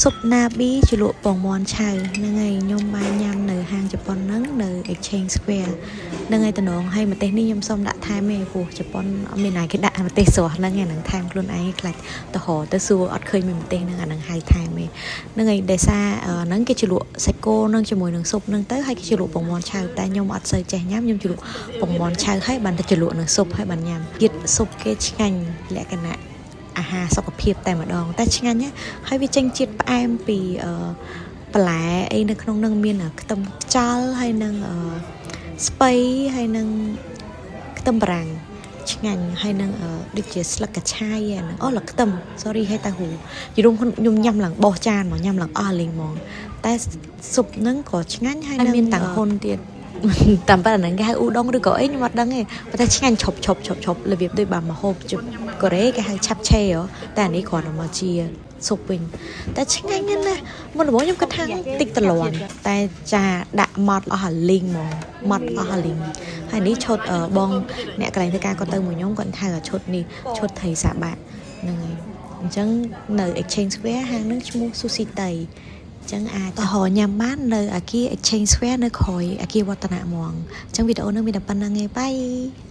ស៊ុបណាប៊ីជ្រលក់ពងមាន់ឆៅហ្នឹងហើយខ្ញុំបានញ៉ាំនៅហាងជប៉ុនហ្នឹងនៅ Exchange Square ហ្នឹងហើយតំណងហើយម្ទេសនេះខ្ញុំសុំដាក់ថែមឯងព្រោះជប៉ុនអត់មានណាគេដាក់ម្ទេសស្រស់ហ្នឹងឯហ្នឹងថែមខ្លួនឯងខ្លាចទៅរកទៅសួរអត់ឃើញមានម្ទេសហ្នឹងអាហ្នឹងហៅថែមឯងហ្នឹងហើយដោយសារហ្នឹងគេជ្រលក់សាច់គោហ្នឹងជាមួយនឹងស៊ុបហ្នឹងទៅហើយគេជ្រលក់ពងមាន់ឆៅតែខ្ញុំអត់សូវចេះញ៉ាំខ្ញុំជ្រលក់ពងមាន់ឆៅហើយបានតែជ្រលក់នឹងស៊ុបហើយបានញ៉ាំជាតិស៊ុបគេឆ្ងាញ់លក្ខណៈអាហារសុខភាពតែម្ដងតែឆ្ងាញ់ណាហើយវាចេញជាតិផ្អែមពីអឺបន្លែអីនៅក្នុងនឹងមានខ្ទឹមខ្យល់ហើយនឹងអឺស្ពៃហើយនឹងខ្ទឹមបារាំងឆ្ងាញ់ហើយនឹងដូចជាស្លឹកកញ្ឆាយអាហ្នឹងអូលខ្ទឹម sorry ហើយតាហ៊ូយរុំខ្ញុំញ៉ាំឡើងបោះចានមកញ៉ាំឡើងអស់លេងហ្មងតែស៊ុបហ្នឹងក៏ឆ្ងាញ់ហើយនឹងមានតាំងហ៊ុនទៀតតាមពិតអាហ្នឹងគេហៅអ៊ូដុងឬក៏អីខ្ញុំអត់ដឹងទេប៉ុន្តែឆ្ងាញ់ឈប់ឈប់ឈប់ឈប់របៀបដូចបានមកហូបជកូរ៉េគេហៅឆាប់ឆេហ៎តែអានេះគ្រាន់តែមកជាស៊ុបវិញតែឆ្ងាញ់ណាស់ណាមុនដំបូងខ្ញុំគិតថាតិចតលន់តែចាដាក់ម៉ត់អស់អាលីងហ្មងម៉ត់អស់អាលីងហើយនេះឈុតបងអ្នកកន្លែងធ្វើការគាត់ទៅមួយខ្ញុំគាត់ហៅថាឈុតនេះឈុតត្រីសាបាក់ហ្នឹងហើយអញ្ចឹងនៅ Exchange Square ហាងហ្នឹងឈ្មោះ Sushi តៃអញ្ចឹងអាចទៅរកញ៉ាំបាននៅអាគារ Exchange Square នៅក្រោយអាគារវឌ្ឍនៈហ្មងអញ្ចឹងវីដេអូនេះមានតែប៉ុណ្្នឹងឯង bye.